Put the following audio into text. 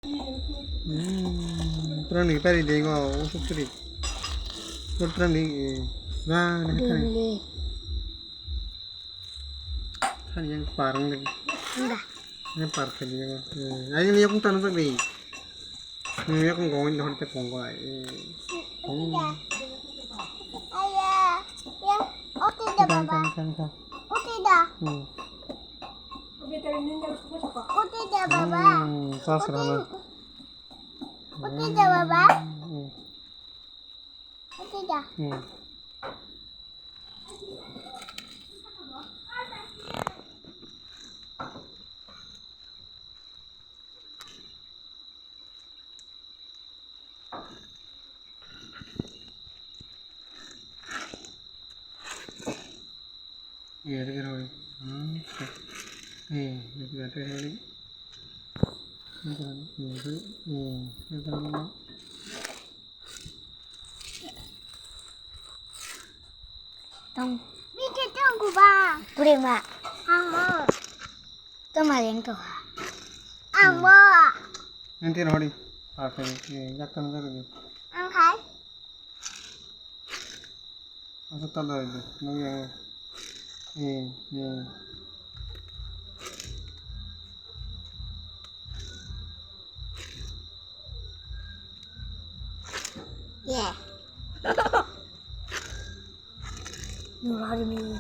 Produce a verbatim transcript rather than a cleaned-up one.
Hmm, terang ni pari deh, ngo, usuk suri. Terang ni, eh, nah, nah, terang. Dili. Kan yang parang lagi. Enggak. Yang parang lagi. Eh, ayo ni aku tanam lagi. Ni aku ngomongin dah kita kongko ai. Eh. Hmm. Ayah, ya, oke dah, Baba. Kan, kan, kan. Oke dah. Hmm. Oke dah, Baba. Hmm, sas rana. Oke dah, Baba. Hmm. Oke dah. Hmm. Iya, itu kan, Hori. Hmm, oke. Iya, itu kan, Hori. Itu kan, iya, itu, iya, itu kan, Mama. Tong. Mika tong ku ba. Pure ma. Amo. Toma leng to. Amo. Nanti, Hori. Oke, iya, yak tong, yak tong. Ang hai. Asa tala itu, nang yang, eh, eh. Yeah. Nurari mi.